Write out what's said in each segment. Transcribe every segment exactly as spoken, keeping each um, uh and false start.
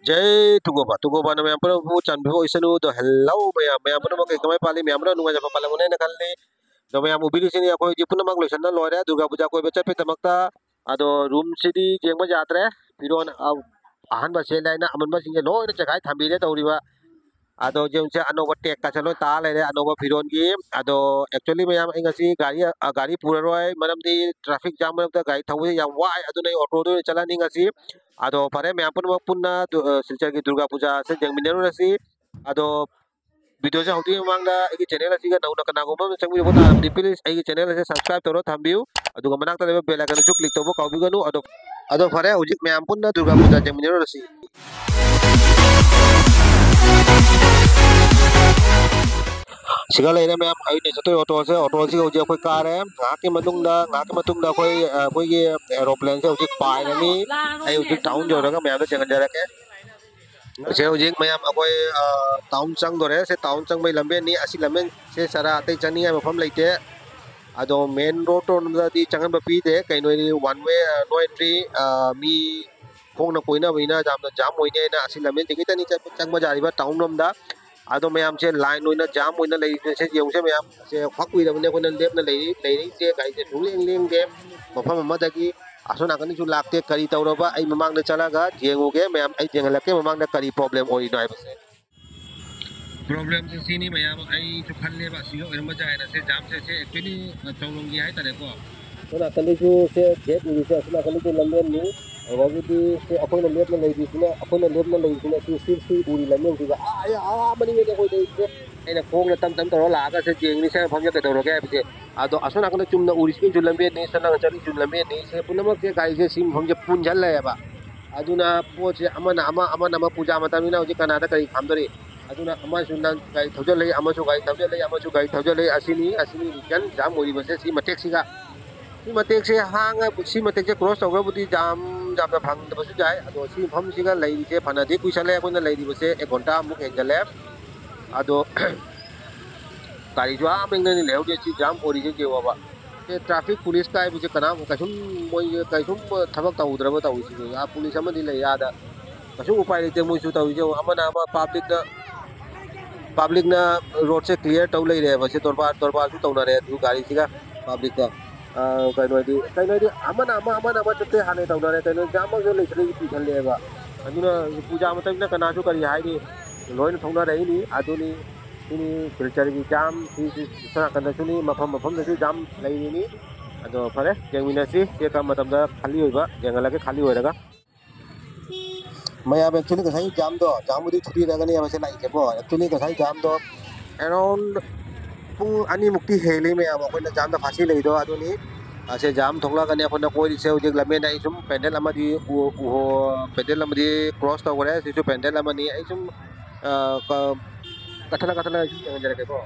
ꯖꯩ ꯇꯨꯒꯣꯕ, ꯇꯨꯒꯣꯕꯅ ꯃꯌꯥꯝ ꯄꯨꯝꯅꯃꯛꯄꯨ ꯆꯥꯟꯕꯤꯕ ꯑꯣꯏꯁꯅꯨ꯫ ꯑꯗꯣ hello ꯃꯌꯥꯝ, ꯃꯌꯥꯝ ꯄꯨꯝꯅꯃꯛ ꯀꯩ ꯀꯃꯥꯏ ꯄꯥꯜꯂꯤ? ꯃꯌꯥꯝ ꯄꯨꯝꯅꯃꯛ ꯅꯨꯡꯉꯥꯏꯖꯕ ꯄꯥꯜꯂꯝꯒꯅꯤ ꯍꯥꯏꯅ ꯈꯜꯂꯤ꯫ ꯑꯗꯣ ꯃꯌꯥꯝ ꯎꯕꯤꯔꯤꯁꯤꯅꯤ, ꯑꯩꯈꯣꯏ ꯍꯧꯖꯤꯛ ꯄꯨꯝꯅꯃꯛ ꯂꯣꯏꯁꯤꯟꯅ ꯂꯣꯏꯔꯦ꯫ ꯗꯨꯔꯒꯥ ꯄꯨꯖꯥ ꯀꯣꯏꯕ ꯆꯠꯄꯒꯤꯗꯃꯛꯇ ꯑꯗꯣ room ꯁꯤꯗꯤ ꯌꯦꯡꯕ ꯌꯥꯗ꯭ꯔꯦ꯫ ꯐꯤꯔꯣꯟ, ꯑ, ꯑꯍꯟꯕ ꯁꯦꯠꯂꯦ ꯍꯥꯏꯅ ꯑꯃꯟꯕꯁꯤꯡꯁꯦ ꯂꯣꯏꯅ ꯆꯦꯈꯥꯏ ꯊꯝꯕꯤꯔꯦ ꯇꯧꯔꯤꯕ꯫ ꯑꯗꯣ ꯍꯧꯖꯤꯛ ꯍꯧꯖꯤꯛ ꯑꯅꯧꯕ tag ꯀꯁꯦ ꯂꯣꯏ ꯇꯥ ꯂꯩꯔꯦ ꯑꯅꯧꯕ ꯐꯤꯔꯣꯟꯒꯤ꯫ ꯑꯗꯣ actually ꯃꯌꯥꯝ, ꯑꯩ ꯉꯁꯤ ꯒꯥꯔꯤ, ꯑ, ꯒꯥꯔꯤ ꯄꯨꯔꯔꯣꯏ, ꯃꯔꯝꯗꯤ traffic jam ꯃꯔꯛꯇ ꯒꯥꯔꯤ ꯊꯧꯕꯁꯦ ꯌꯥꯝ ꯋꯥꯏ, ꯑꯗꯨꯅ ꯑꯩ auto ꯗ ꯑꯣꯏꯅ ꯆꯠꯂꯅꯤ ꯉꯁꯤ꯫ ꯑꯗꯣ ꯐꯔꯦ, ꯃꯌꯥꯝ ꯄꯨꯝꯅꯃꯛ ꯄꯨꯟꯅ ꯗꯨ-, ꯑ, ꯁꯤꯜꯆꯔꯒꯤ ꯗꯨꯔꯒꯥ ꯄꯨꯖꯥ ꯑꯁꯤ ꯌꯦꯡꯃꯤꯟꯅꯔꯨꯔꯁꯤ꯫ ꯑꯗꯣ video ꯁꯦ ꯍꯧꯗ꯭ꯔꯤꯉꯩ ꯃꯃꯥꯡꯗ ꯑꯩꯒꯤ channel ꯑꯁꯤꯒ ꯅꯧꯅ ꯀꯅꯥꯒꯨꯝꯕ ꯑꯃꯅ ꯆꯪꯕꯤꯔꯛꯄ ꯇꯥꯔꯕꯗꯤ, please ꯑꯩꯒꯤ channel ꯑꯁꯤ subscribe ꯇꯧꯔ ꯊꯝꯕꯤꯌꯨ꯫ ꯑꯗꯨꯒ ꯃꯅꯥꯛꯇ ꯂꯩꯕ bell icon ꯁꯨ click ꯇꯧꯕ ꯀꯥꯎꯕꯤꯒꯅꯨ꯫ ꯑꯗꯣ, ꯑꯗꯣ ꯐꯔꯦ, ꯍꯧꯖꯤꯛ ꯃꯌꯥꯝ ꯄꯨꯟꯅ ꯗꯨꯔꯒꯥ ꯄꯨꯖꯥ ꯌꯦꯡꯃꯤꯟꯅꯔꯨꯔꯁꯤ꯫ ꯁꯤꯒ ꯂꯩꯔꯦ ꯃꯌꯥꯝ, ꯑꯩꯅ ꯆꯠꯇꯣꯏ auto ꯁꯦ, auto ꯁꯤꯒ ꯍꯧꯖꯤꯛ ꯑꯩꯈꯣꯏ ꯀꯥꯔꯦ꯫ ꯉꯥꯏꯍꯥꯛꯀꯤ ꯃꯇꯨꯡꯗ, ꯉꯥꯏꯍꯥꯛꯀꯤ ꯃꯇꯨꯡꯗ ꯑꯩꯈꯣꯏ, ꯑ, ꯑꯩꯈꯣꯏꯒꯤ aeroplane ꯁꯦ ꯍꯧꯖꯤꯛ ꯄꯥꯏꯔꯅꯤ꯫ ꯑꯩ ꯍꯧꯖꯤꯛ town ꯌꯧꯔꯒ ꯃꯌꯥꯝꯗ ꯌꯦꯡꯍꯟꯖꯔꯛꯀꯦ꯫ ꯁꯦ ꯍꯧꯖꯤꯛ ꯃꯌꯥꯝ ꯑꯩꯈꯣꯏ, ꯑ, town ꯆꯪꯗꯣꯔꯦ꯫ ꯁꯦ town ꯆꯪꯕꯩ ꯂꯝꯕꯦꯟꯅꯤ꯫ ꯑꯁꯤ ꯂꯝꯕꯦꯟ ꯁꯦ ꯆꯔꯥ ꯑꯇꯩ ꯆꯪꯅꯤꯡꯉꯥꯏ ꯃꯐꯝ ꯂꯩꯇꯦ꯫ ꯑꯗꯣ main road ꯔꯣꯝꯗꯗꯤ ꯆꯪꯍꯟꯕ ꯄꯤꯗꯦ꯫ ꯀꯩꯅꯣꯗꯤ one way, ꯑ, no entry, ꯑ, ꯃꯤ ꯈꯣꯡꯅ ꯀꯣꯏꯅꯕꯅꯤꯅ ꯌꯥꯝꯅ jam ꯑꯣꯏꯅꯤ ꯍꯥꯏꯅ ꯑꯁꯤ ꯂꯝꯕꯦꯟꯁꯤꯡ ꯈꯤꯇꯅꯤ ꯆꯠꯄ, ꯆꯪꯕ ꯌꯥꯔꯤꯕ town ꯔꯣꯝꯗ꯫ ꯑꯗꯣ ꯃꯌꯥꯝꯁꯦ line ꯑꯣꯏꯅ jam ꯑꯣꯏꯅ ꯂꯩꯔꯤꯁꯦ ꯌꯦꯡꯉꯨꯁꯦ ꯃꯌꯥꯝ꯫ ꯁꯦ ꯈ꯭ꯋꯥꯛ ꯀꯨꯏꯔꯕꯅꯦ ꯑꯩꯈꯣꯏꯅ ꯂꯦꯞꯅ ꯂꯩꯔꯤ-, ꯂꯩꯔꯛꯏꯁꯦ꯫ ꯒꯥꯔꯤꯁꯦ ꯁꯨꯡꯂꯦꯡ ꯂꯦꯡꯗꯦ꯫ ꯃꯐꯝ ꯑꯃꯗꯒꯤ ꯑꯁꯣꯝ ꯅꯥꯀꯟꯗꯁꯨ ꯂꯥꯛꯇꯦ꯫ ꯀꯔꯤ ꯇꯧꯔꯕ? ꯑꯩ ꯃꯃꯥꯡꯗ ꯆꯠꯂꯒ ꯌꯦꯡꯉꯨꯒꯦ ꯃꯌꯥꯝ, ꯑꯩ ꯌꯦꯡꯍꯜꯂꯛꯀꯦ ꯃꯃꯥꯡꯗ ꯀꯔꯤ problem ꯑꯣꯏꯔꯤꯅꯣ ꯍꯥꯏꯕꯁꯦ꯫ Problem ꯁꯦ ꯁꯤꯅꯤ ꯃꯌꯥꯝ, ꯑꯩꯁꯨ ꯈꯜꯂꯦꯕ ꯑꯁꯤꯒ ꯑꯣꯏꯔꯝꯕ ꯌꯥꯏꯅ꯫ ꯁꯦ jam ꯁꯦ, ꯁꯦ actually, ꯑ, ꯆꯧꯔꯣꯡꯒꯤ ꯍꯥꯏꯇꯥꯔꯦꯀꯣ꯫ ꯑꯁꯣꯝ ꯅꯥꯀꯟꯗꯩꯁꯨ ꯁꯦ gate ꯎꯔꯤꯁꯦ, ꯑꯁꯣꯝ ꯅꯥꯀꯟꯗꯩꯁꯨ ꯂꯝꯕꯦꯟꯅꯤ꯫ ꯑꯗꯨꯗꯒꯤꯗꯤ ꯁꯦ ꯑꯩꯈꯣꯏꯅ ꯂꯦꯞꯅ ꯂꯩꯔꯤꯁꯤꯅ, ꯑꯩꯈꯣꯏꯅ ꯂꯦꯞꯅ ꯂꯩꯔꯤꯁꯤꯅ ꯁꯤ, ꯁꯤ, ꯁꯤ ꯎꯔꯤ ꯂꯝꯕꯦꯟꯁꯤꯒ ꯑꯥ, ꯑꯥ, ꯑꯥ ꯃꯅꯤꯡꯗꯗꯤ ꯑꯩꯈꯣꯏꯗꯩ ꯁꯦ ꯑꯩꯅ ꯈꯣꯡꯅ ꯇꯝ ꯇꯝ ꯇꯧꯔ ꯂꯥꯛꯑꯒ ꯁꯦ ꯌꯦꯡꯉꯤꯅꯤ ꯁꯦ ꯃꯐꯝꯁꯦ ꯀꯩꯗꯧꯔꯒꯦ ꯍꯥꯏꯕꯁꯦ꯫ ꯑꯗꯣ ꯑꯁꯣꯝ ꯅꯥꯀꯟꯗ ꯆꯨꯝꯅ ꯎꯔꯤꯁꯤꯒꯤꯁꯨ ꯂꯝꯕꯦꯟꯅꯤ, ꯁꯣꯝ ꯅꯥꯀꯟ ꯆꯠꯂꯤꯁꯤꯁꯨ ꯂꯝꯕꯦꯟꯅꯤ꯫ ꯁꯦ ꯄꯨꯝꯅꯃꯛꯁꯦ ꯒꯥꯔꯤꯁꯦ ꯁꯤ ꯃꯐꯝꯁꯦ ꯄꯨꯟꯁꯤꯜꯂꯛꯑꯦꯕ꯫ ꯑꯗꯨꯅ ꯄꯣꯠꯁꯦ ꯑꯃꯅ ꯑꯃ, ꯑꯃꯅ ꯑꯃ, ꯄꯨꯖꯥ ꯃꯇꯝꯅꯤꯅ ꯍꯧꯖꯤꯛ ꯀꯅꯥꯗ ꯀꯔꯤ ꯈꯥꯝꯗꯣꯔꯤ? ꯑꯗꯨꯅ ꯑꯃꯁꯨ ꯅꯪ ꯒꯥꯔꯤ ꯊꯧꯖꯤꯜꯂꯛꯏ, ꯑꯃꯁꯨ ꯒꯥꯔꯤ ꯊꯧꯖꯤꯜꯂꯛꯏ, ꯑꯃꯁꯨ ꯒꯥꯔꯤ ꯊꯧꯖꯤꯜꯂꯛꯏ꯫ ꯑꯁꯤꯅꯤ, ꯑꯁꯤꯅꯤ reason jam ꯑꯣꯏꯔꯤꯕꯁꯦ ꯁꯤ ꯃꯇꯦꯛꯁꯤꯒ꯫ ꯁꯤ ꯃꯇꯦꯛꯁꯦ ꯍꯥꯡꯉ, ꯁꯤ ꯃꯇꯦꯛꯁꯦ cross ꯇꯧꯈ꯭ꯔꯕꯨꯗꯤ jam ꯌꯥꯝꯅ ꯐꯪꯗꯕꯁꯨ ꯌꯥꯏ꯫ ꯑꯗꯣ ꯁꯤ ꯃꯐꯝꯁꯤꯒ ꯂꯩꯔꯤꯁꯦ ꯐꯅꯗꯤ ꯀꯨꯏꯁꯜꯂꯦ, ꯑꯩꯈꯣꯏꯅ ꯂꯩꯔꯤꯕꯁꯦ ꯑꯦꯛ ꯘꯟꯇꯥꯃꯨꯛ ꯍꯦꯟꯖꯜꯂꯦ꯫ ꯑꯗꯣ ꯒꯥꯔꯤꯁꯨ ꯑꯥ ꯃꯅꯤꯡꯗꯅꯤ ꯂꯩꯍꯧꯔꯤꯁꯦ, ꯁꯤ jam ꯑꯣꯏꯔꯤꯁꯦ ꯌꯦꯡꯉꯣꯕ꯫ ꯁꯦ traffic police ꯀꯥꯏꯕꯁꯦ ꯀꯅꯥꯝ ꯀꯩꯁꯨꯝ, ꯃꯣꯏ ꯀꯩꯁꯨꯝ ꯊꯕꯛ ꯇꯧꯗ꯭ꯔꯕ ꯇꯧꯔꯤꯁꯤꯕꯨ꯫ ꯑꯥ police ꯑꯃꯗꯤ ꯂꯩ ꯑꯥꯗ꯫ ꯀꯩꯁꯨ ꯎꯄꯥꯏ ꯂꯩꯇꯦ ꯃꯣꯏꯁꯨ ꯇꯧꯔꯤꯁꯦ꯫ ꯑꯃꯅ ꯑꯃ ꯄꯕ꯭ꯂꯤꯛꯅ ꯄꯕ꯭ꯂꯤꯛꯅ ꯔꯣꯗꯁꯦ ꯀ꯭ꯂꯤꯌꯥꯔ ꯇꯧ ꯂꯩꯔꯦꯕ꯫ ꯁꯤ ꯗꯣꯔꯕꯥꯔ ꯗꯣꯔꯕꯥꯔꯁꯨ ꯇꯧꯅꯔꯦ ꯑꯗꯨ ꯒꯥꯔꯤꯁꯤꯒ ꯄꯕ꯭ꯂꯤꯛꯀ꯫ ꯀꯩꯅꯣꯗꯤ ꯀꯩꯅꯣꯗꯤ ꯑꯃꯅ ꯑꯃ ꯑꯃꯅ ꯑꯃ ꯆꯠꯇꯦ ꯍꯥꯟꯅ ꯇꯧꯅꯔꯦ꯫ ꯀꯩꯅꯣ ꯖꯥꯝ ꯑꯃꯁꯨ ꯂꯩꯁꯜꯂꯛꯏ ꯀꯨꯏꯁꯜꯂꯛꯑꯦꯕ꯫ ꯑꯗꯨꯅ ꯄꯨꯖꯥ ꯃꯇꯝꯁꯤꯗ ꯀꯅꯥꯁꯨ ꯀꯔꯤ ꯍꯥꯏꯅꯤ? ꯂꯣꯏꯅ ꯊꯣꯛꯅꯔꯛꯏꯅꯤ꯫ ꯑꯗꯨꯅꯤ ꯁꯤꯅꯤ ꯁꯤꯜꯆꯔꯒꯤ ꯖꯥꯝ꯫ ꯁꯤ ꯁꯣꯝ ꯅꯥꯀꯟꯗꯁꯨꯅꯤ, ꯃꯐꯝ ꯃꯐꯝꯗꯁꯨ ꯖꯥꯝ ꯂꯩꯔꯤꯅꯤ꯫ ꯑꯗꯣ ꯐꯔꯦ, ꯌꯦꯡꯃꯤꯟꯅꯁꯤ꯫ ꯆꯦ ꯀꯔꯝꯕ ꯃꯇꯝꯗ ꯈꯥꯂꯤ ꯑꯣꯏꯕ ꯌꯦꯡꯍꯜꯂꯒꯦ, ꯈꯥꯂꯤ ꯑꯣꯏꯔꯒ꯫ ꯃꯌꯥꯝ actually ꯉꯁꯥꯏ ꯖꯥꯝꯗꯣ, ꯖꯥꯝꯕꯨꯗꯤ ꯊꯨꯗꯦꯛꯑꯒꯅꯦꯕ ꯁꯤ ꯂꯥꯛꯏꯁꯦꯀꯣ꯫ Actually ꯉꯁꯥꯏ ꯖꯥꯝꯗꯣ around ꯄꯨꯡ ꯑꯅꯤꯃꯨꯛꯇꯤ ꯍꯦꯜꯂꯤ ꯃꯌꯥꯝ ꯑꯩꯈꯣꯏꯅ ꯖꯥꯝꯗ ꯐꯥꯁꯤ ꯂꯩꯗꯣ꯫ ꯑꯗꯨꯅꯤ ꯑꯁꯦ ꯖꯥꯝ ꯊꯣꯛꯂꯛꯑꯒꯅꯤ ꯑꯩꯈꯣꯏꯅ ꯀꯣꯏꯔꯤꯁꯦ꯫ ꯍꯧꯖꯤꯛ ꯂꯝꯕꯦꯟꯗ ꯑꯩ ꯁꯨꯝ ꯄꯦꯟꯗꯜ ꯑꯃꯗꯤ ꯎ- ꯎꯍꯣ ꯄꯦꯟꯗꯜ ꯑꯃꯗꯤ ꯀ꯭ꯔꯣꯁ ꯇꯧꯈ꯭ꯔꯦ꯫ ꯁꯤꯁꯨ ꯄꯦꯟꯗꯜ ꯑꯃꯅꯤ꯫ ꯑꯩ ꯁꯨꯝ ꯑ, ꯀ- ꯀꯠꯊꯠꯂ ꯀꯠꯊꯠꯂꯒ ꯑꯩ ꯁꯨꯝ ꯌꯦꯡꯍꯟꯖꯔꯛꯀꯦꯀꯣ꯫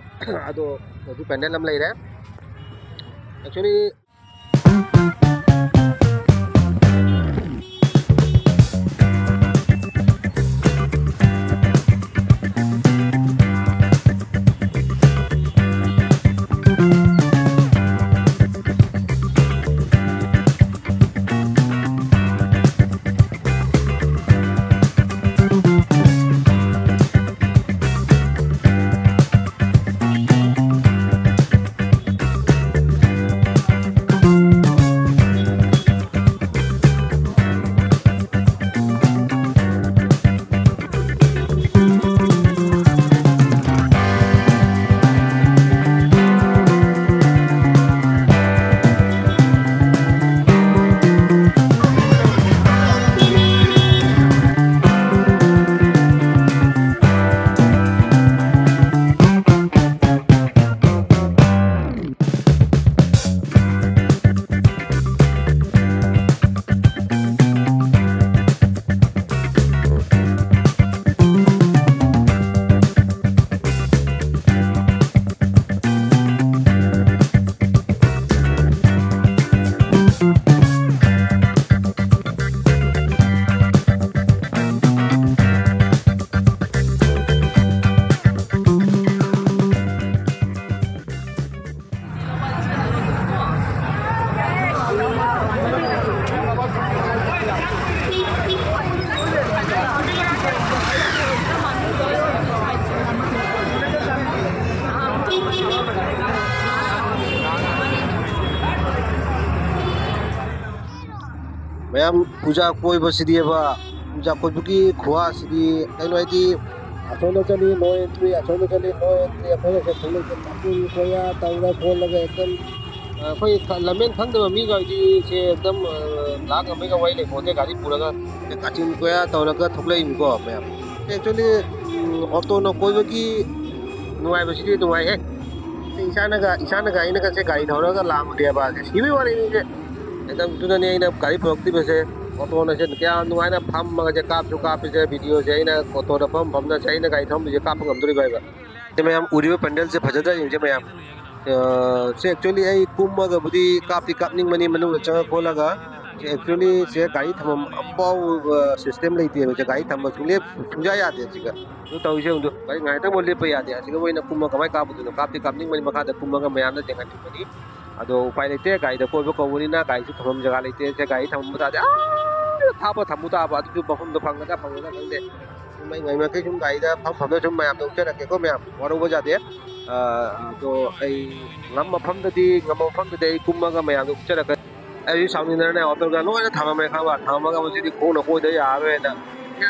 ꯑꯗꯣ ꯍꯧꯖꯤꯛ ꯄꯦꯟꯗꯜ ꯑꯃ ꯂꯩꯔꯦ꯫ Actually ꯄꯨꯖꯥ ꯀꯣꯏꯕꯁꯤꯗꯤꯕ, ꯄꯨꯖꯥ ꯀꯣꯏꯕꯒꯤ ꯈꯨꯋꯥꯁꯤꯗꯤ ꯀꯩꯅꯣ ꯍꯥꯏꯗꯤ, ꯑꯁꯣꯝꯗ ꯆꯠꯂꯤ, no entry, ꯑꯁꯣꯝꯗ ꯆꯠꯂꯤ, no entry, ꯑꯩꯈꯣꯏꯅ ꯁꯦ ꯊꯣꯛꯂꯛꯏꯁꯦ ꯀꯥꯆꯤꯟ ꯀꯣꯌꯥ ꯇꯧꯔ ꯈꯣꯠꯂꯒ ꯑꯦꯛꯗꯝ, ꯑ, ꯑꯩꯈꯣꯏ ꯈ-, ꯂꯝꯕꯦꯟ ꯈꯪꯗꯕ ꯃꯤꯒ ꯍꯥꯏꯗꯤ ꯁꯦ ꯑꯦꯛꯗꯝ, ꯑ, ꯂꯥꯛ ꯑꯃꯒ ꯋꯥꯏ ꯂꯩꯄꯣꯟꯇꯦ ꯒꯥꯔꯤ ꯄꯨꯔꯒ ꯀꯥꯆꯤꯟ ꯀꯣꯌꯥ ꯇꯧꯔꯒ ꯊꯣꯛꯂꯛꯏꯅꯤꯀꯣ ꯃꯌꯥꯝ꯫ Actually, ꯎꯝ, ꯑꯣꯇꯣꯅ ꯀꯣꯏꯕꯒꯤ ꯅꯨꯡꯉꯥꯏꯕꯁꯤꯗꯤ ꯅꯨꯡꯉꯥꯏꯍꯦ꯫ ꯁꯤ ꯏꯁꯥꯅꯒ, ꯏꯁꯥꯅꯒ ꯑꯩꯅꯒ ꯁꯦ ꯒꯥꯔꯤ ꯊꯧꯔꯒ ꯂꯥꯛꯑꯝꯃꯗꯤꯕ ꯁꯤꯕꯒꯤ ꯋꯥꯔꯤꯅꯤꯁꯦ꯫ ꯑꯦꯛꯗꯝ ꯑꯗꯨꯅꯅꯦ ꯑꯩꯅ ꯒꯥꯔꯤ ꯄꯨꯔꯛꯇ꯭ꯔꯤꯕꯁꯦ꯫ ꯑꯣꯇꯣꯅ ꯁꯦ ꯀꯌꯥꯝ ꯅꯨꯡꯉꯥꯏꯅ ꯐꯝꯃꯒ ꯁꯦ ꯀꯥꯞꯁꯨ ꯀꯥꯞꯄꯤꯁꯦ, ꯚꯤꯗꯤꯑꯣꯁꯦ ꯑꯩꯅ ꯑꯣꯇꯣꯗ ꯐꯝ ꯐꯝꯅ ꯁꯦ ꯑꯩꯅ ꯒꯥꯔꯤ ꯊꯧꯔꯝꯃꯤꯁꯦ ꯀꯥꯞꯄ ꯉꯝꯗꯣꯔꯤꯕ ꯍꯥꯏꯕ꯫ ꯁꯦ ꯃꯌꯥꯝ ꯎꯔꯤꯕ ꯄꯦꯟꯗꯦꯜꯁꯦ ꯐꯖꯗ꯭ꯔꯥ ꯌꯦꯡꯁꯦ ꯃꯌꯥꯝ꯫ ꯑ, ꯁꯦ actually ꯑꯩ ꯀꯨꯝꯃꯒꯕꯨꯗꯤ ꯀꯥꯞꯇꯤ ꯀꯥꯞꯅꯤꯡꯕꯅꯤ ꯃꯅꯨꯡꯗ ꯆꯪꯉ ꯈꯣꯠꯂꯒ꯫ ꯁꯦ actually ꯁꯦ ꯒꯥꯔꯤ ꯊꯝꯐꯝ ꯑꯝꯐꯥꯎ, ꯑ, system ꯂꯩꯇꯦꯕ꯫ ꯁꯦ ꯒꯥꯔꯤ ꯊꯝꯕ ꯁꯨꯡꯂꯦꯞ ꯁꯨꯡꯌꯥ ꯌꯥꯗꯦ ꯁꯤꯒ꯫ ꯑꯗꯨ ꯇꯧꯔꯤꯁꯦ ꯌꯦꯡꯉꯨ꯫ ꯒꯥꯔꯤ ꯉꯥꯏꯍꯥꯛꯇꯪꯐꯥꯎ ꯂꯦꯞꯄ ꯌꯥꯗꯦ꯫ ꯑꯁꯤꯗ ꯑꯣꯏꯅ ꯀꯨꯝꯃ ꯀꯃꯥꯏꯅ ꯀꯥꯞꯄꯗꯣꯏꯅꯣ? ꯀꯥꯞꯇꯤ ꯀꯥꯞꯅꯤꯡꯕꯅꯤ ꯃꯈꯥꯗ ꯀꯨꯝꯃꯒ ꯃꯌꯥꯝꯅ ꯌꯦꯡꯍꯟꯅꯤꯡꯕꯅꯤ꯫ ꯑꯗꯣ ꯎꯄꯥꯏ ꯂꯩꯇꯦ, ꯒꯥꯔꯤꯗ ꯀꯣꯏꯕ ꯀꯧꯕꯅꯤꯅ ꯒꯥꯔꯤꯁꯨ ꯊꯝꯐꯝ ꯖꯒꯥ ꯂꯩꯇꯦ꯫ ꯁꯦ ꯒꯥꯔꯤ ꯊꯝꯐꯝ ꯇꯥꯗꯦ꯫ ꯑꯥ, ꯊꯥꯞꯄ ꯊꯝꯃꯨ ꯇꯥꯕ꯫ ꯑꯗꯨꯁꯨ ꯃꯐꯝꯗꯣ ꯐꯪꯒꯗ꯭ꯔꯥ ꯐꯪꯒꯗ꯭ꯔꯥ ꯈꯪꯗꯦ꯫ ꯁꯨꯝ ꯑꯩ ꯉꯥꯏꯃꯟꯈꯩ ꯁꯨꯝ ꯒꯥꯔꯤꯗ ꯐꯝ ꯐꯝꯗ ꯁꯨꯝ ꯃꯌꯥꯝꯗꯣ ꯎꯠꯆꯔꯛꯀꯦꯀꯣ ꯃꯌꯥꯝ꯫ ꯋꯥꯔꯧꯕ ꯌꯥꯗꯦ꯫ ꯑ, ꯑꯗꯣ ꯑꯩ ꯉꯝ ꯃꯐꯝꯗꯗꯤ, ꯉꯝꯕ ꯃꯐꯝꯗꯗꯤ ꯑꯩ ꯀꯨꯝꯃꯒ ꯃꯌꯥꯝꯗꯣ ꯎꯠꯆꯔꯛꯀꯅꯤ꯫ ꯑꯩꯁꯨ ꯁꯥꯎꯅꯤꯡꯗꯅꯅꯦ ꯑꯣꯇꯣꯒ ꯂꯣꯏꯅ ꯊꯝꯃꯝꯃꯦ ꯈꯪꯕ? ꯊꯝꯃꯝꯃꯒ ꯃꯁꯤꯗꯤ ꯈꯣꯡꯅ ꯀꯣꯏꯗ ꯌꯥꯔꯔꯣꯏꯅ꯫ ꯌꯥ,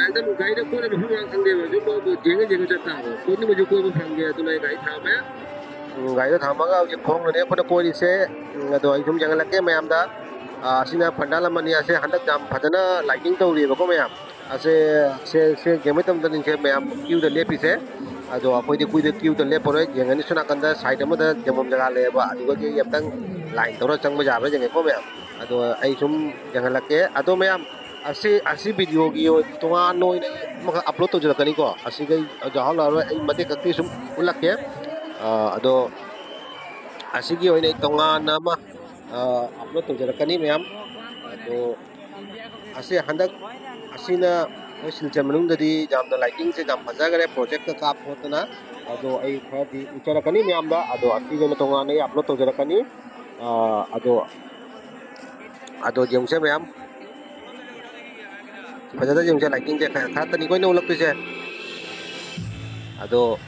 ꯑꯗꯨꯝ ꯒꯥꯔꯤꯗ ꯀꯣꯏꯅ ꯃꯐꯝ ꯃꯔꯥꯡ ꯈꯪꯗꯦꯕ꯫ ꯁꯨꯝ ꯌꯦꯡꯉ ꯌꯦꯡꯉ ꯆꯠ ꯇꯥꯕ꯫ ꯀꯣꯏꯅꯤꯡꯕꯁꯨ ꯀꯣꯏꯕ ꯐꯪꯗꯦ꯫ ꯑꯗꯨꯅ ꯑꯩ ꯒꯥꯔꯤ ꯊꯝꯃꯦ꯫ ꯎꯝ, ꯒꯥꯔꯤꯗ ꯊꯝꯃꯒ ꯍꯧꯖꯤꯛ ꯈꯣꯡꯅꯅꯦ ꯑꯩꯈꯣꯏꯅ ꯀꯣꯏꯔꯤꯁꯦ꯫ ꯎꯝ, ꯑꯗꯣ ꯑꯩ ꯁꯨꯝ ꯌꯦꯡꯍꯜꯂꯛꯀꯦ ꯃꯌꯥꯝꯗ꯫ ꯑ, ꯑꯁꯤꯅ ꯄꯟꯗꯥꯜ ꯑꯃꯅꯤ꯫ ꯑꯁꯦ ꯍꯟꯗꯛ ꯌꯥꯝ ꯐꯖꯅ lighting ꯇꯧꯔꯤꯑꯕꯀꯣ ꯃꯌꯥꯝ꯫ ꯑꯁꯦ, ꯁꯦ, ꯁꯦ ꯌꯦꯡꯕ ꯃꯇꯝꯗꯅꯤꯁꯦ ꯃꯌꯥꯝ queueꯗ ꯂꯦꯞꯄꯤꯁꯦ꯫ ꯑꯗꯣ ꯑꯩꯈꯣꯏꯗꯤ queueꯗ, queueꯗ ꯂꯦꯞꯄꯔꯣꯏ, ꯌꯦꯡꯉꯅꯤ꯫ ꯁꯣꯝ ꯅꯥꯀꯟꯗ side ꯑꯃꯗ ꯌꯦꯡꯐꯝ ꯖꯒꯥ ꯂꯩꯌꯦꯕ, ꯑꯗꯨꯒꯗꯤ ꯑꯩ ꯑꯝꯇꯪ line ꯇꯧꯔ ꯆꯪꯕ ꯌꯥꯕ꯭ꯔꯥ ꯌꯦꯡꯒꯦꯀꯣ ꯃꯌꯥꯝ꯫ ꯑꯗꯣ ꯑꯩ ꯁꯨꯝ ꯌꯦꯡꯍꯜꯂꯛꯀꯦ꯫ ꯑꯗꯣ ꯃꯌꯥꯝ, ꯑꯁꯤ, ꯑꯁꯤ videoꯒꯤ ꯑꯣꯏ-, ꯇꯣꯉꯥꯟꯅ ꯑꯣꯏꯅ ꯑꯩ ꯑꯃꯈꯛ upload ꯇꯧꯖꯔꯛꯀꯅꯤꯀꯣ꯫ ꯑꯁꯤꯒ ꯑꯩ ꯌꯥꯎꯍꯜꯂꯛꯑꯔꯣꯏ, ꯑꯩ ꯃꯇꯦꯛ ꯈꯛꯇꯤ ꯁꯨꯝ ꯎꯠꯂꯛꯀꯦ꯫ ꯑ, ꯑꯗꯣ ꯑꯁꯤꯒꯤ ꯑꯣꯏꯅ ꯑꯩ ꯇꯣꯉꯥꯟꯅ ꯑꯃ, ꯑ, upload ꯇꯧꯖꯔꯛꯀꯅꯤ ꯃꯌꯥꯝ꯫ ꯑꯗꯣ ꯑꯁꯤ ꯍꯟꯗꯛ ꯑꯁꯤꯅ ꯑꯩꯈꯣꯏ ꯁꯤꯜꯆꯔ ꯃꯅꯨꯡꯗꯗꯤ ꯌꯥꯝꯅ lightingꯁꯦ ꯌꯥꯝ ꯐꯖꯈ꯭ꯔꯦ, projectꯀ ꯀꯥꯞ ꯈꯣꯠꯇꯅ꯫ ꯑꯗꯣ ꯑꯩ ꯈꯔꯗꯤ ꯎꯠꯆꯔꯛꯀꯅꯤ ꯃꯌꯥꯝꯗ꯫ ꯑꯗꯣ ꯑꯁꯤꯒꯤ ꯑꯣꯏꯅ ꯇꯣꯉꯥꯟꯅ ꯑꯩ upload ꯇꯧꯖꯔꯛꯀꯅꯤ꯫ ꯑ, ꯑꯗꯣ, ꯑꯗꯣ ꯌꯦꯡꯉꯨꯁꯦ ꯃꯌꯥꯝ꯫ ꯐꯖꯅ ꯌꯦꯡꯉꯨꯁꯦ, lightingꯁꯦ ꯈꯔ, ꯈꯔ ꯇꯅꯤꯀꯣ ꯑꯩꯅ ꯎꯠꯂꯛꯇꯣꯏꯁꯦ꯫ ꯑꯗꯣ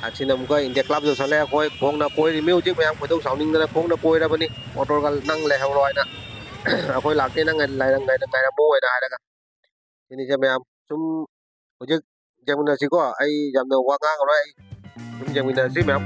ꯑꯁꯤꯅ ꯑꯃꯨꯛꯀ India Club ꯌꯧꯁꯜꯂꯦ꯫ ꯑꯩꯈꯣꯏ ꯈꯣꯡꯅ ꯀꯣꯏꯔꯤꯃꯤ ꯍꯧꯖꯤꯛ ꯃꯌꯥꯝ ꯈꯣꯏꯗꯧ ꯁꯥꯎꯅꯤꯡꯗꯅ ꯈꯣꯡꯅ ꯀꯣꯏꯔꯕꯅꯤ꯫ ꯑꯣꯇꯣꯒ ꯅꯪ ꯂꯩꯍꯧꯔꯣ ꯍꯥꯏꯅ꯫ ꯑꯩꯈꯣꯏ ꯂꯥꯛꯇꯦꯅ ꯉꯥꯏ-, ꯉꯥꯏꯔꯝ-, ꯉꯥꯏꯔꯝ-, ꯉꯥꯏꯔꯝꯃꯣ ꯍꯥꯏꯅ ꯍꯥꯏꯔꯒ꯫ ꯁꯤꯅꯤꯁꯦ ꯃꯌꯥꯝ꯫ ꯁꯨꯝ ꯍꯧꯖꯤꯛ ꯌꯦꯡꯃꯤꯟꯅꯁꯤꯀꯣ꯫ ꯑꯩ ꯌꯥꯝꯅ ꯋꯥ ꯉꯥꯡꯉꯔꯣꯏ꯫ ꯑꯩ ꯁꯨꯝ ꯌꯦꯡꯃꯤꯟꯅꯁꯤ ꯃꯌꯥꯝ꯫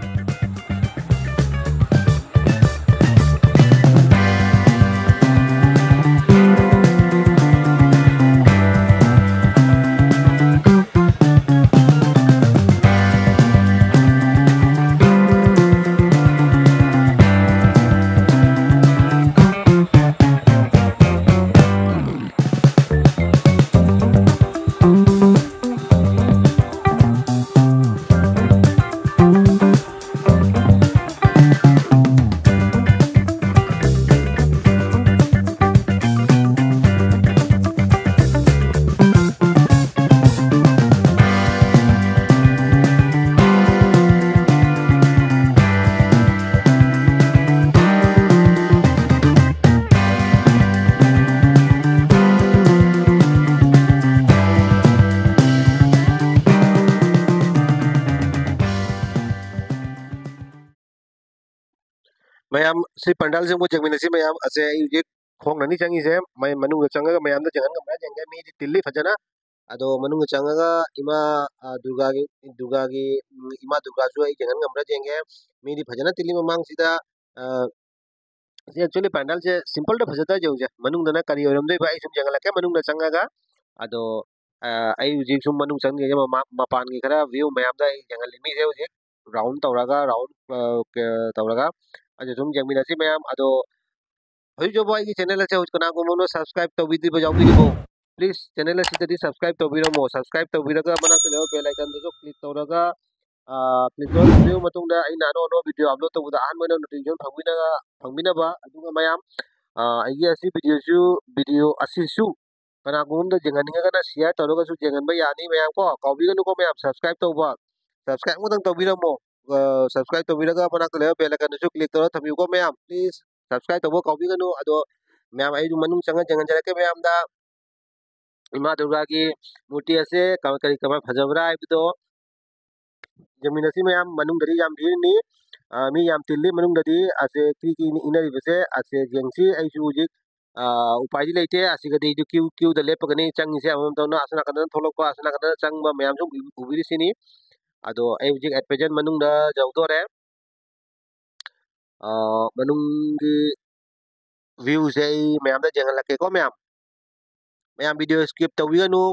ꯃꯌꯥꯝ, ꯁꯤ ꯄꯟꯗꯥꯜꯁꯦ ꯑꯃꯨꯛ ꯌꯦꯡꯃꯤꯟꯅꯁꯤ ꯃꯌꯥꯝ꯫ ꯑꯁꯦ ꯑꯩ ꯍꯧꯖꯤꯛ ꯈꯣꯡꯅꯅꯤ ꯆꯪꯉꯤꯁꯦ꯫ ꯃꯩ ꯃꯅꯨꯡꯗ ꯆꯪꯉꯒ ꯃꯌꯥꯝꯗ ꯌꯦꯡꯍꯟ ꯉꯝꯕ꯭ꯔꯥ ꯌꯦꯡꯒꯦ꯫ ꯃꯤꯗꯤ ꯇꯤꯜꯂꯤ ꯐꯖꯅ꯫ ꯑꯗꯣ ꯃꯅꯨꯡꯗ ꯆꯪꯉꯒ ꯏꯃꯥ, ꯑ, ꯗꯨꯔꯒꯥꯒꯤ, ꯗꯨꯔꯒꯥꯒꯤ, ꯎꯝ, ꯏꯃꯥ ꯗꯨꯔꯒꯥꯁꯨ ꯑꯩ ꯌꯦꯡꯍꯟ ꯉꯝꯕ꯭ꯔꯥ ꯌꯦꯡꯒꯦ꯫ ꯃꯤꯗꯤ ꯐꯖꯅ ꯇꯤꯜꯂꯤ ꯃꯃꯥꯡꯁꯤꯗ꯫ ꯑ, ꯁꯤ actually ꯄꯦꯟꯗꯜꯁꯦ simpleꯗ ꯐꯖꯗ ꯌꯦꯡꯉꯨꯁꯦ꯫ ꯃꯅꯨꯡꯗꯅ ꯀꯔꯤ ꯑꯣꯏꯔꯝꯗꯣꯏꯕ ꯑꯩ ꯁꯨꯝ ꯌꯦꯡꯍꯜꯂꯛꯀꯦ ꯃꯅꯨꯡꯗ ꯆꯪꯉꯒ꯫ ꯑꯗꯣ, ꯑ, ꯑꯩ ꯍꯧꯖꯤꯛ ꯁꯨꯝ ꯃꯅꯨꯡ ꯆꯪꯉꯤꯉꯩꯗ ꯃꯃꯥ-, ꯃꯄꯥꯟꯒꯤ ꯈꯔ view ꯃꯌꯥꯝꯗ ꯑꯩ ꯌꯦꯡꯍꯜꯂꯤ꯫ ꯃꯤꯁꯦ ꯍꯧꯖꯤꯛ round ꯇꯧꯔꯒ, round, ꯑ, ꯀ-, ꯇꯧꯔꯒ ꯑꯗꯨ ꯁꯨꯝ ꯌꯦꯡꯃꯤꯟꯅꯁꯤ ꯃꯌꯥꯝ꯫ ꯑꯗꯣ ꯍꯧꯖꯤꯛ ꯐꯥꯎꯕ ꯑꯩꯒꯤ channel ꯑꯁꯦ ꯍꯧꯖꯤꯛ ꯀꯅꯥꯒꯨꯝꯕ ꯑꯃꯅ subscribe ꯇꯧꯕꯤꯗ꯭ꯔꯤꯕ ꯌꯥꯎꯕꯤꯔꯤꯕꯣ? Please channel ꯑꯁꯤꯗꯗꯤ subscribe ꯇꯧꯕꯤꯔꯝꯃꯣ꯫ Subscribe ꯇꯧꯕꯤꯔꯒ ꯃꯅꯥꯛꯇ ꯂꯩꯕ bell iconꯗꯨꯁꯨ click ꯇꯧꯔꯒ, ꯑ, click ꯇꯧꯔꯕ ꯃꯇꯨꯡꯗ ꯑꯩꯅ ꯑꯅꯧ ꯑꯅꯧꯕ video upload ꯇꯧꯕꯗ ꯑꯍꯥꯟꯕ ꯑꯣꯏꯅ notification ꯐꯪꯕꯤꯅ-, ꯐꯪꯕꯤꯅꯕ꯫ ꯑꯗꯨꯒ ꯃꯌꯥꯝ, ꯑ, ꯑꯩꯒꯤ ꯑꯁꯤ videoꯁꯨ, video ꯑꯁꯤꯁꯨ ꯀꯅꯥꯒꯨꯝꯕ ꯑꯃꯗ ꯌꯦꯡꯍꯟꯅꯤꯡꯉꯒꯅ share ꯇꯧꯔꯒꯁꯨ ꯌꯦꯡꯍꯟꯕ ꯌꯥꯅꯤ ꯃꯌꯥꯝ ꯀꯣ꯫ ꯀꯥꯎꯕꯤꯒꯅꯨꯀꯣ ꯃꯌꯥꯝ subscribe ꯇꯧꯕ꯫ Subscribe ꯑꯃꯇꯪ ꯇꯧꯕꯤꯔꯝꯃꯣ꯫ ꯑ, subscribe ꯇꯧꯕꯤꯔꯒ ꯃꯅꯥꯛꯇ ꯂꯩꯕ bell iconꯗꯨꯁꯨ click ꯇꯧꯔꯒ ꯊꯝꯕꯤꯌꯨꯀꯣ ꯃꯌꯥꯝ꯫ Please subscribe ꯇꯧꯕ ꯀꯥꯎꯕꯤꯒꯅꯨ꯫ ꯑꯗꯣ ꯃꯌꯥꯝ ꯑꯩꯁꯨ ꯃꯅꯨꯡ ꯆꯪꯉ ꯌꯦꯡꯍꯟꯖꯔꯛꯀꯦ ꯃꯌꯥꯝꯗ꯫ ꯏꯃꯥ ꯗꯨꯔꯒꯥꯒꯤ ꯃꯨꯔꯇꯤ ꯑꯁꯦ ꯀꯃꯥꯏ, ꯀꯔꯤ ꯀꯃꯥꯏ ꯐꯖꯕ꯭ꯔꯥ ꯍꯥꯏꯕꯗꯣ ꯌꯦꯡꯃꯤꯟꯅꯁꯤ ꯃꯌꯥꯝ꯫ ꯃꯅꯨꯡꯗꯗꯤ ꯌꯥꯝ ꯚꯤꯔꯅꯤ꯫ ꯑ, ꯃꯤ ꯌꯥꯝ ꯇꯤꯜꯂꯤ ꯃꯅꯨꯡꯗꯗꯤ꯫ ꯑꯁꯦ ꯀ꯭ꯔꯤ ꯀ꯭ꯔꯤ ꯏꯟꯅꯔꯤꯕꯁꯦ ꯑꯁꯦ ꯌꯦꯡꯁꯤ꯫ ꯑꯩꯁꯨ ꯍꯧꯖꯤꯛ, ꯑ, ꯎꯄꯥꯏꯗꯤ ꯂꯩꯇꯦ꯫ ꯑꯁꯤꯒꯗꯤ ꯑꯩꯁꯨ ꯀ꯭ꯌꯨ, ꯀ꯭ꯌꯨꯗ ꯂꯦꯞꯄꯒꯅꯤ ꯆꯪꯉꯤꯁꯦ꯫ ꯑꯃꯃꯝ ꯇꯧꯅ ꯑꯁꯣꯝ ꯅꯥꯀꯟꯗꯅ ꯊꯣꯛꯂꯛꯄ, ꯑꯁꯣꯝ ꯅꯥꯀꯟꯗꯅ ꯆꯪꯕ ꯃꯌꯥꯝꯁꯨ ꯎꯕꯤ-, ꯎꯕꯤꯔꯤꯁꯤꯅꯤ꯫ ꯑꯗꯣ ꯑꯩ ꯍꯧꯖꯤꯛ at present ꯃꯅꯨꯡꯗ ꯌꯧꯗꯣꯔꯦ꯫ ꯑ, ꯃꯅꯨꯡꯒꯤ viewꯁꯦ ꯑꯩ ꯃꯌꯥꯝꯗ ꯌꯦꯡꯍꯜꯂꯛꯀꯦꯀꯣ ꯃꯌꯥꯝ꯫ ꯃꯌꯥꯝ video skip ꯇꯧꯕꯤꯒꯅꯨ꯫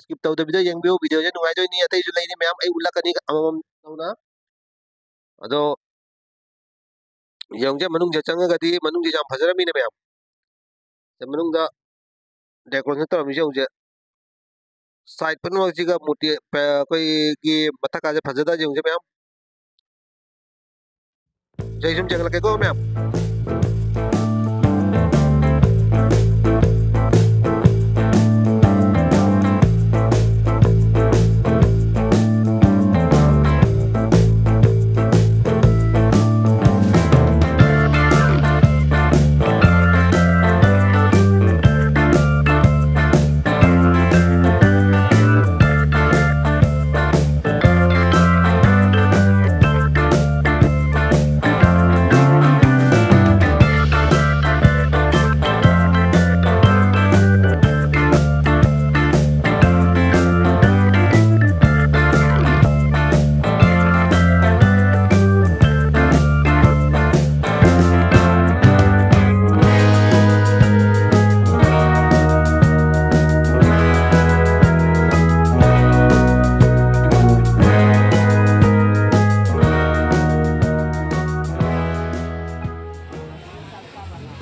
Skip ꯇꯧꯗꯕꯤꯗ ꯌꯦꯡꯕꯤꯌꯨ꯫ Videoꯁꯦ ꯅꯨꯡꯉꯥꯏꯗꯣꯏꯅꯤ꯫ ꯑꯇꯩꯁꯨ ꯂꯩꯅꯤ ꯃꯌꯥꯝ꯫ ꯑꯩ ꯎꯠꯂꯛꯀꯅꯤ ꯑꯃꯃꯝ ꯇꯧꯅ꯫ ꯑꯗꯣ ꯌꯦꯡꯉꯨꯁꯦ, ꯃꯅꯨꯡꯁꯦ ꯆꯪꯉꯒꯗꯤ ꯃꯅꯨꯡꯁꯦ ꯌꯥꯝ ꯐꯖꯔꯝꯃꯤꯅꯦ ꯃꯌꯥꯝ꯫ ꯁꯦ, ꯃꯅꯨꯡꯗ decoration ꯇꯧꯔꯝꯃꯤꯁꯦ ꯌꯦꯡꯉꯨꯁꯦ꯫ Side ꯄꯨꯝꯅꯃꯛꯁꯤꯒ ꯃꯨꯔꯇꯤ, ꯑꯩꯈꯣꯏꯒꯤ ꯃꯊꯛꯀꯥꯁꯦ ꯐꯖꯗ꯭ꯔꯥ ꯌꯦꯡꯉꯨꯁꯦ ꯃꯌꯥꯝ꯫ ꯁꯦ, ꯑꯩ ꯁꯨꯝ ꯌꯦꯡꯍꯜꯂꯛꯀꯦꯀꯣ ꯃꯌꯥꯝ꯫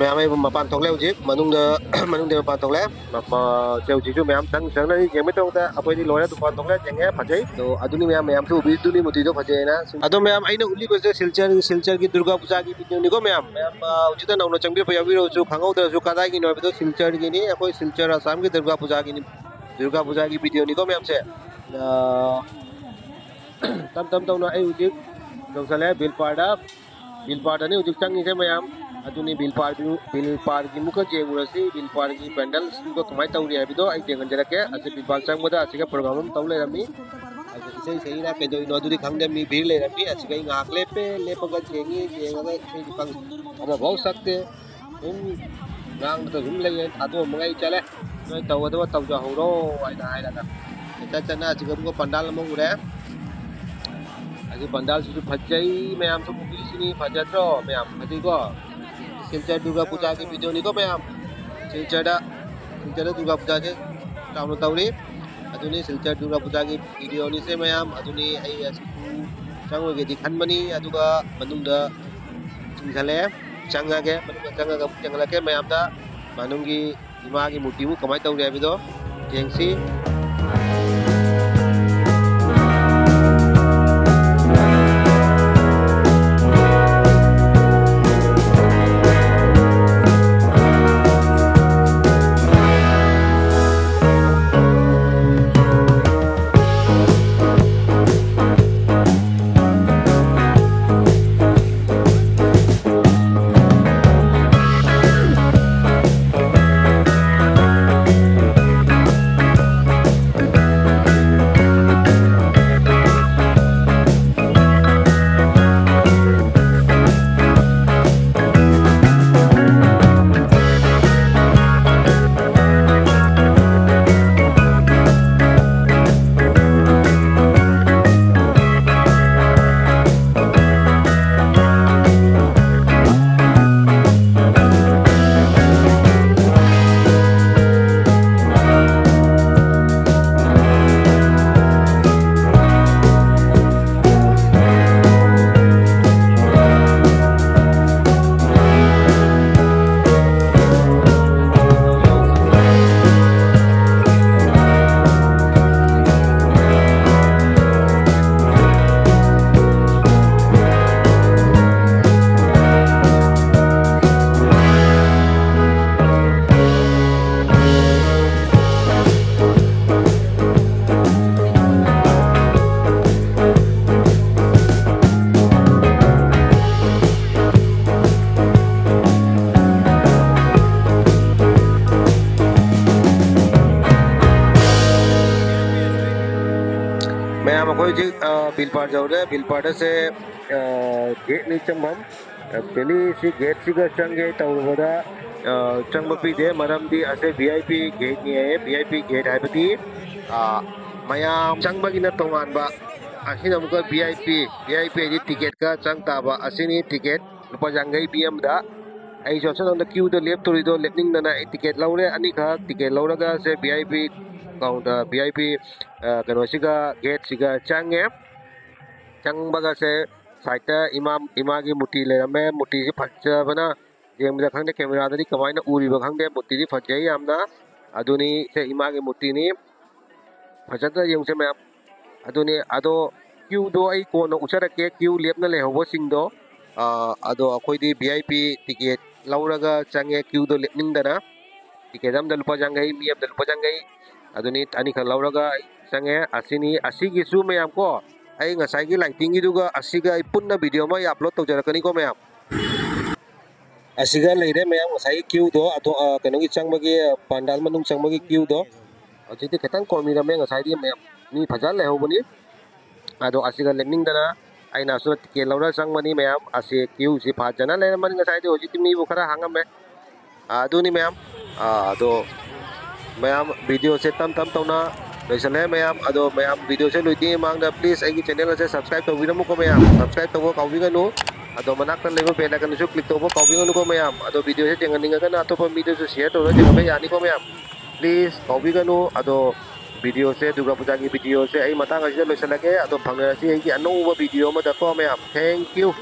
ꯃꯌꯥꯝ ꯑꯩ ꯃꯄꯥꯟ ꯊꯣꯛꯂꯦ ꯍꯧꯖꯤꯛ, ꯃꯅꯨꯡꯗ, ꯃꯅꯨꯡꯗ ꯃꯄꯥꯟ ꯊꯣꯛꯂꯦ꯫ ꯃꯄꯥ-, ꯁꯦ ꯍꯧꯖꯤꯛꯁꯨ ꯃꯌꯥꯝ ꯆꯪ-, ꯆꯪꯅꯔꯤ ꯌꯦꯡꯕꯩ ꯇꯧꯕꯗ ꯑꯩꯈꯣꯏꯗꯤ ꯂꯣꯏꯔꯦ, ꯗꯨꯀꯥꯟ ꯊꯣꯛꯂꯦ, ꯌꯦꯡꯉꯦ, ꯐꯖꯩ꯫ ꯑꯗꯣ ꯑꯗꯨꯅꯤ ꯃꯌꯥꯝ, ꯃꯌꯥꯝꯁꯨ ꯎꯕꯤꯗꯨꯅꯤ ꯃꯨꯔꯇꯤꯗꯣ ꯐꯖꯩꯅ꯫ ꯑꯗꯣ ꯃꯌꯥꯝ ꯑꯩꯅ ꯎꯠꯂꯤꯕꯁꯦ ꯁꯤꯜꯆꯔ, ꯁꯤꯜꯆꯔꯒꯤ ꯗꯨꯔꯒꯥ ꯄꯨꯖꯥꯒꯤ videoꯅꯤꯀꯣ ꯃꯌꯥꯝ꯫ ꯃꯌꯥꯝ, ꯑ, ꯍꯧꯖꯤꯛꯇ ꯅꯧꯅ ꯆꯪꯕꯤꯔꯛꯄ ꯌꯥꯎꯕꯤꯔꯁꯨ ꯈꯪꯍꯧꯗ꯭ꯔꯁꯨ ꯀꯗꯥꯏꯒꯤꯅꯣ ꯍꯥꯏꯕꯗꯣ ꯁꯤꯜꯆꯔꯒꯤꯅꯤ, ꯑꯩꯈꯣꯏ ꯁꯤꯜꯆꯔ ꯑꯁꯥꯝꯒꯤ ꯗꯨꯔꯒꯥ ꯄꯨꯖꯥꯒꯤꯅꯤ, ꯗꯨꯔꯒꯥ ꯄꯨꯖꯥꯒꯤ videoꯅꯤꯀꯣ ꯃꯌꯥꯝꯁꯦ꯫ ꯑ, ꯇꯞ ꯇꯞ ꯇꯧꯅ ꯑꯩ ꯍꯧꯖꯤꯛ ꯌꯧꯁꯜꯂꯦ ꯕꯤꯜ ꯄꯥꯔꯗ꯫ ꯕꯤꯜ ꯄꯥꯔꯗꯅꯤ ꯍꯧꯖꯤꯛ ꯆꯪꯉꯤꯁꯦ ꯃꯌꯥꯝ꯫ ꯑꯗꯨꯅꯤ ꯕꯤꯜ ꯄꯥꯔꯗꯨ, ꯕꯤꯜ ꯄꯥꯔꯒꯤ ꯑꯃꯨꯛꯀ ꯌꯦꯡꯉꯨꯔꯁꯤ, ꯕꯤꯜ ꯄꯥꯔꯒꯤ ꯄꯦꯟꯗꯜꯁꯤꯡꯗꯣ ꯀꯃꯥꯏꯅ ꯇꯧꯔꯤ ꯍꯥꯏꯕꯗꯣ ꯑꯩ ꯌꯦꯡꯍꯟꯖꯔꯛꯀꯦ꯫ ꯑꯁꯤ ꯕꯤꯜ ꯄꯥꯔ ꯆꯪꯕꯗ ꯑꯁꯤꯒ program ꯑꯃ ꯇꯧ ꯂꯩꯔꯝꯃꯤ꯫ ꯑꯗꯨ ꯏꯁꯩ ꯁꯛꯏꯔꯥ ꯀꯩꯗꯧꯔꯤꯅꯣ ꯑꯗꯨꯗꯤ ꯈꯪꯗꯦ, ꯃꯤ ꯚꯤꯔ ꯂꯩꯔꯝꯃꯤ꯫ ꯑꯁꯤꯒ ꯑꯩ ꯉꯥꯏꯍꯥꯛ ꯂꯦꯞꯄꯦ, ꯂꯦꯞꯄꯒ ꯌꯦꯡꯉꯤ, ꯌꯦꯡꯉꯒ ꯏꯁꯩꯁꯨ ꯈꯪꯗꯦ, ꯑꯃꯐꯥꯎ ꯁꯛꯇꯦ꯫ ꯑꯗꯨꯝ ꯉꯥꯡꯗꯅ ꯁꯨꯝ ꯂꯩꯌꯦ, ꯊꯥꯗꯣꯛꯑꯝꯃꯒ ꯑꯩ ꯆꯠꯂꯦ꯫ ꯅꯣꯏ ꯇꯧꯒꯗꯕ ꯇꯧꯖꯍꯧꯔꯣ ꯍꯥꯏꯅ ꯍꯥꯏꯔꯒ ꯍꯦꯛꯇ ꯆꯠꯅ ꯁꯤꯒꯨꯝꯕ ꯄꯟꯗꯥꯜ ꯑꯃ ꯎꯔꯦ꯫ ꯑꯗꯨ ꯄꯟꯗꯥꯜꯁꯤꯁꯨ ꯐꯖꯩ, ꯃꯌꯥꯝꯁꯨ ꯎꯕꯤꯔꯤꯁꯤꯅꯤ, ꯐꯖꯗ꯭ꯔꯣ ꯃꯌꯥꯝ? ꯐꯖꯩꯀꯣ? ꯁꯤꯜꯆꯔ ꯗꯨꯔꯒꯥ ꯄꯨꯖꯥꯒꯤ ꯚꯤꯗꯤꯑꯣꯅꯤꯀꯣ ꯃꯌꯥꯝ꯫ ꯁꯤꯜꯆꯔꯗ, ꯁꯤꯜꯆꯔꯗ ꯗꯨꯔꯒꯥ ꯄꯨꯖꯥꯁꯦ ꯆꯥꯎꯅ ꯇꯧꯔꯤ꯫ ꯑꯗꯨꯅꯤ ꯁꯤꯜꯆꯔ ꯗꯨꯔꯒꯥ ꯄꯨꯖꯥꯒꯤ ꯚꯤꯗꯤꯑꯣꯅꯤꯁꯦ ꯃꯌꯥꯝ꯫ ꯑꯗꯨꯅꯤ ꯑꯩ ꯑꯁꯤꯕꯨ ꯆꯪꯉꯣꯏꯒꯦꯗꯤ ꯈꯟꯕꯅꯤ, ꯑꯗꯨꯒ ꯃꯅꯨꯡꯗ ꯆꯤꯡꯁꯜꯂꯦ꯫ ꯆꯪꯉꯒꯦ, ꯃꯅꯨꯡꯗ ꯆꯪꯉꯒ ꯑꯃꯨꯛ ꯆꯪꯍꯜꯂꯛꯀꯦ ꯃꯌꯥꯝꯗ꯫ ꯃꯅꯨꯡꯒꯤ ꯏꯃꯥꯒꯤ ꯃꯨꯔꯇꯤꯕꯨ ꯀꯃꯥꯏꯅ ꯇꯧꯔꯤ ꯍꯥꯏꯕꯗꯣ ꯌꯦꯡꯁꯤ꯫ ꯃꯌꯥꯝ ꯑꯩꯈꯣꯏ ꯍꯧꯖꯤꯛ, ꯑ, ꯕꯤꯜ ꯄꯥꯔ ꯌꯧꯔꯦ꯫ ꯕꯤꯜ ꯄꯥꯔꯗꯁꯦ, ꯑ, ꯒꯦꯠꯅꯤ ꯆꯪꯐꯝ꯫ ꯑꯦꯛꯆꯨꯋꯦꯂꯤ ꯁꯤ ꯒꯦꯠꯁꯤꯒ ꯆꯪꯒꯦ ꯇꯧꯔꯨꯕꯗ ꯑ, ꯆꯪꯕ ꯄꯤꯗꯦ, ꯃꯔꯝꯗꯤ ꯑꯁꯦ V I P gate ꯅꯤ ꯍꯥꯏꯌꯦ꯫ V I P gate ꯍꯥꯏꯕꯗꯤ, ꯑ, ꯃꯌꯥꯝ ꯆꯪꯕꯒꯤꯅ ꯇꯣꯉꯥꯟꯕ, ꯑꯁꯤꯅ ꯑꯃꯨꯛꯀ V I P꯫ V I P ꯍꯥꯏꯗꯤ ticket ꯀ ꯆꯪ ꯇꯥꯕ꯫ ꯑꯁꯤꯅꯤ ticket, ꯂꯨꯄꯥ ꯌꯥꯡꯈꯩ ꯄꯤ ꯑꯃꯗ꯫ ꯑꯩꯁꯨ ꯑꯁꯣꯝꯗ queue ꯗ ꯂꯦꯞꯇꯣꯔꯤꯗꯣ ꯂꯦꯞꯅꯤꯡꯗꯅ ꯑꯩ ticket ꯂꯧꯔꯦ ꯑꯅꯤꯈꯛ꯫ Ticket ꯂꯧꯔꯒ ꯁꯦ V I P counter, V I P, ꯑ, ꯀꯩꯅꯣꯁꯤꯒ, gate ꯁꯤꯒ ꯆꯪꯉꯦ꯫ ꯆꯪꯕꯒꯁꯦ side ꯇ ꯏꯃꯥ, ꯏꯃꯥꯒꯤ ꯃꯨꯔꯇꯤ ꯂꯩꯔꯝꯃꯦ꯫ ꯃꯨꯔꯇꯤꯁꯤ ꯐꯖꯕꯅ ꯌꯦꯡꯕꯗ ꯈꯪꯗꯦ, camera ꯗꯗꯤ ꯀꯃꯥꯏꯅ ꯎꯔꯤꯕ ꯈꯪꯗꯦ, ꯃꯨꯔꯇꯤꯗꯤ ꯐꯖꯩ ꯌꯥꯝꯅ꯫ ꯑꯗꯨꯅꯤ, ꯁꯦ ꯏꯃꯥꯒꯤ ꯃꯨꯔꯇꯤꯅꯤ꯫ ꯐꯖꯅ ꯌꯦꯡꯉꯨꯁꯦ ꯃꯌꯥꯝ꯫ ꯑꯗꯨꯅꯤ, ꯑꯗꯣ queue ꯗꯣ ꯑꯩ ꯀꯣꯟꯅ ꯎꯠꯆꯔꯛꯀꯦ, queue ꯂꯦꯞꯅ ꯂꯩꯍꯧꯕꯁꯤꯡꯗꯣ꯫ ꯑ, ꯑꯗꯣ ꯑꯩꯈꯣꯏꯗꯤ V I P ticket ꯂꯧꯔꯒ ꯆꯪꯉꯦ, queue ꯗꯣ ꯂꯦꯞꯅꯤꯡꯗꯅ꯫ Ticket ꯑꯃꯗ ꯂꯨꯄꯥ ꯌꯥꯡꯈꯩ, ꯃꯤ ꯑꯃꯗ ꯂꯨꯄꯥ ꯌꯥꯡꯈꯩ꯫ ꯑꯗꯨꯅꯤ, ꯑꯅꯤꯈꯛ ꯂꯧꯔꯒ ꯑꯩ ꯆꯪꯉꯦ꯫ ꯑꯁꯤꯅꯤ, ꯑꯁꯤꯒꯤꯁꯨ ꯃꯌꯥꯝ ꯀꯣ, ꯑꯩ ꯉꯁꯥꯏꯒꯤ lighting ꯒꯤꯗꯨꯒ ꯑꯁꯤꯒ ꯑꯩ ꯄꯨꯟꯅ video ꯑꯃ ꯑꯩ upload ꯇꯧꯖꯔꯛꯀꯅꯤꯀꯣ ꯃꯌꯥꯝ꯫ ꯑꯁꯤꯒ ꯂꯩꯔꯦ ꯃꯌꯥꯝ, ꯉꯁꯥꯏꯒꯤ queue ꯗꯣ, ꯑꯗꯣ, ꯑ, ꯀꯩꯅꯣꯒꯤ ꯆꯪꯕꯒꯤ, ꯑ, ꯄꯥꯟꯗꯥꯜ ꯃꯅꯨꯡ ꯆꯪꯕꯒꯤ queue ꯗꯣ꯫ ꯍꯧꯖꯤꯛꯇꯤ ꯈꯤꯇꯪ ꯀꯣꯝꯕꯤꯔꯝꯃꯦ, ꯉꯁꯥꯏꯗꯤ ꯃꯌꯥꯝ ꯃꯤ ꯐꯖꯅ ꯂꯩꯍꯧꯕꯅꯤ꯫ ꯑꯗꯣ ꯑꯁꯤꯒ ꯂꯦꯞꯅꯤꯡꯗꯅ ꯑꯩꯅ ꯑꯁꯤꯗ ticket ꯂꯧꯔ ꯆꯪꯕꯅꯤ ꯃꯌꯥꯝ꯫ ꯑꯁꯤ queue ꯁꯤ ꯐꯖꯅ ꯂꯩꯔꯝꯃꯅꯤ ꯉꯁꯥꯏꯗꯤ, ꯍꯧꯖꯤꯛꯇꯤ ꯃꯤꯕꯨ ꯈꯔ ꯍꯥꯡꯉꯝꯃꯦ꯫ ꯑ, ꯑꯗꯨꯅꯤ ꯃꯌꯥꯝ꯫ ꯑ, ꯑꯗꯣ ꯃꯌꯥꯝ, video ꯁꯦ ꯇꯞ ꯇꯞ ꯇꯧꯅ ꯂꯣꯏꯁꯜꯂꯦ ꯃꯌꯥꯝ꯫ ꯑꯗꯣ ꯃꯌꯥꯝ, video ꯁꯦ ꯂꯣꯏꯗ꯭ꯔꯤꯉꯩ ꯃꯃꯥꯡꯗ please ꯑꯩꯒꯤ channel ꯑꯁꯦ subscribe ꯇꯧꯕꯤꯔꯝꯃꯨꯀꯣ ꯃꯌꯥꯝ꯫ Subscribe ꯇꯧꯕ ꯀꯥꯎꯕꯤꯒꯅꯨ꯫ ꯑꯗꯣ ꯃꯅꯥꯛꯇ ꯂꯩꯕ bell icon ꯗꯨꯁꯨ click ꯇꯧꯕ ꯀꯥꯎꯕꯤꯒꯅꯨꯀꯣ ꯃꯌꯥꯝ꯫ ꯑꯗꯣ video ꯁꯦ ꯌꯦꯡꯍꯟꯅꯤꯡꯉꯒꯅ ꯑꯇꯣꯞꯄ ꯃꯤꯗꯁꯨ share ꯇꯧꯔ ꯌꯦꯡꯍꯟꯕ ꯌꯥꯅꯤꯀꯣ ꯃꯌꯥꯝ꯫ Please ꯀꯥꯎꯕꯤꯒꯅꯨ꯫ ꯑꯗꯣ video ꯁꯦ, ꯗꯨꯔꯒꯥ ꯄꯨꯖꯥꯒꯤ video ꯁꯦ ꯑꯩ ꯃꯇꯥꯡ ꯑꯁꯤꯗ ꯂꯣꯏꯁꯤꯜꯂꯒꯦ꯫ ꯑꯗꯣ ꯐꯪꯅꯔꯁꯤ ꯑꯩꯒꯤ ꯑꯅꯧꯕ video ꯑꯃꯗꯀꯣ ꯃꯌꯥꯝ꯫ Thank you꯫